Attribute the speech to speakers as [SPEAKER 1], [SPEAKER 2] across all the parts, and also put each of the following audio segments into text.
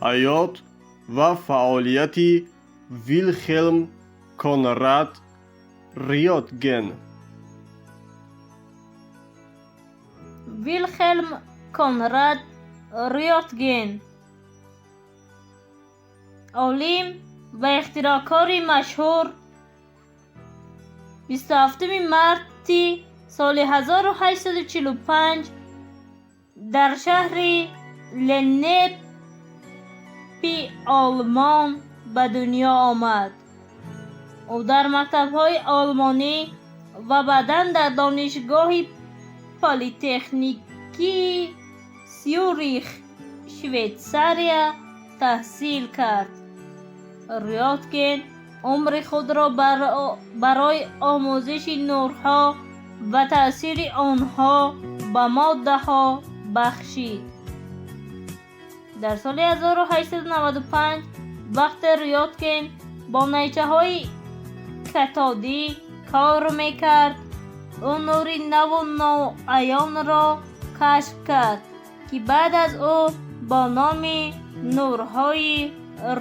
[SPEAKER 1] Ҳаёт ва фаъолияти Вилҳелм Конрад Рёнтген.
[SPEAKER 2] Вилҳелм Конрад Рёнтген олим ва ихтироъкори машҳур 27 марти соли 1845 дар шаҳри Леннепи Олмон ба дунё омад. Ӯ дар мактабҳои олмонӣ ва баъдан дар Донишгоҳи Политехникии Сюрих, Швейтсария таҳсил кард. Рёнтген умри худро барои омӯзиши нурҳо ва таъсири онҳо ба моддаҳо бахшид. Дар соли 1895 вақте Рёнтген бо найчаҳои катодӣ кор мекард, ӯ нури наву ноаёнро кашф кард, ки баъд аз ӯ бо номи нурҳои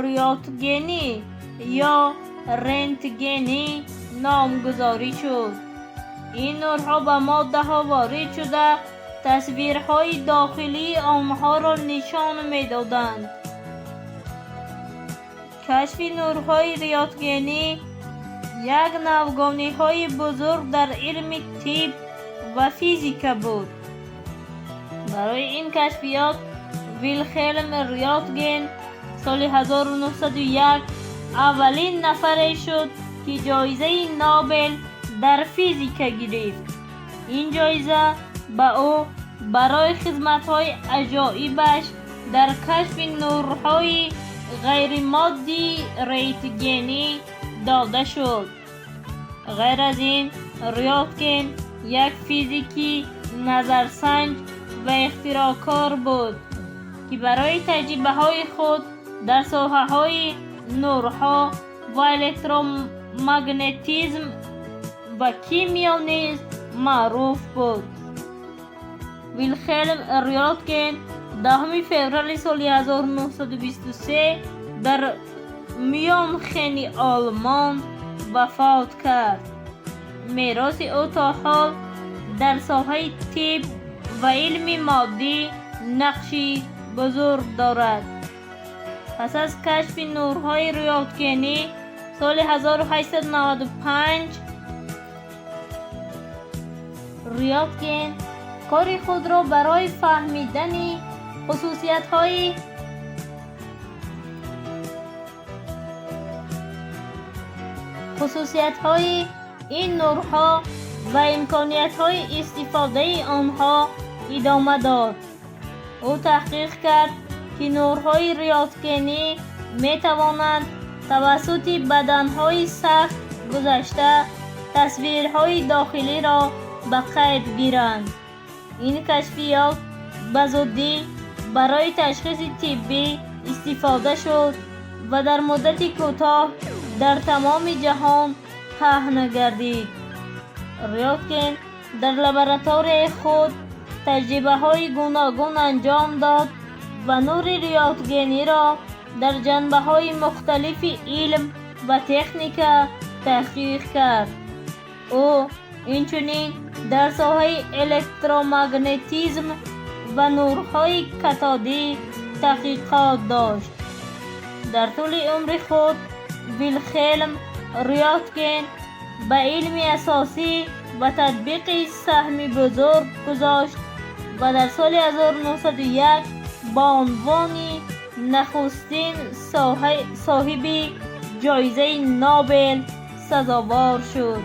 [SPEAKER 2] рёнтгенӣ ё рентгенӣ номгузорӣ шуд. Ин нурҳо ба моддаҳо ворид шуда, тасвирҳои дохилии онҳоро нишон медоданд. Кашфи нурҳои рёнтгенӣ як навгониҳои бузург дар илми тиб ва физика буд. Барои ин кашфиёт Вилҳелм Рёнтген соли 1901 аввалин нафаре шуд, ки ҷоизаи Нобел дар физика гирифт. Ин ҷоиза ба ӯ барои хизматҳои аҷоибаш дар кашфи нурҳои ғайримоддии рентгенӣ дода шуд. Ғайр аз ин, Рёнтген як физики назарсанҷ ва ихтироъкор буд, ки барои таҷрибаҳои худ дар соҳаҳои нурҳо ва электромагнетизм ва кимиё низ маъруф буд. Вилҳелм Рёнтген 10 феврали соли 1923 дар Мюнхени Олмон вафот кард. Мероси ӯ то ҳол дар соҳаи тиб ва илми моддӣ нақши бузург дорад. Пас аз кашфи нурҳои рёнтгенӣ соли 1895 Рёнтген кори худро барои фаҳмидани хусусиятҳои ин нурҳо ва имкониятҳои истифодаи онҳо идома дод. Ӯ таҳқиқ кард, ки нурҳои рёнтгенӣ метавонанд тавассути баданҳои сахт гузашта, тасвирҳои дохилиро ба қайд гиранд. Ин кашфиёт ба зудӣ барои ташхиси тиббӣ истифода шуд ва дар муддати кӯтоҳ дар тамоми ҷаҳон паҳн гардид. Рёнтген дар лабораторияи худ таҷрибаҳои гуногун анҷом дод ва нури рёнтгениро дар ҷанбаҳои мухталифи илм ва техника таҳқиқ кард. Ӯ инчунин дар соҳаи электромагнетизм ва нурҳои катодӣ таҳқиқот дошт. Дар тӯли умри худ Вилҳелм Рёнтген ба илми асосӣ ва татбиқи саҳми бузург гузошт ва дар соли 1901 ба унвони нахустин соҳиби ҷоизаи Нобел сазовор шуд.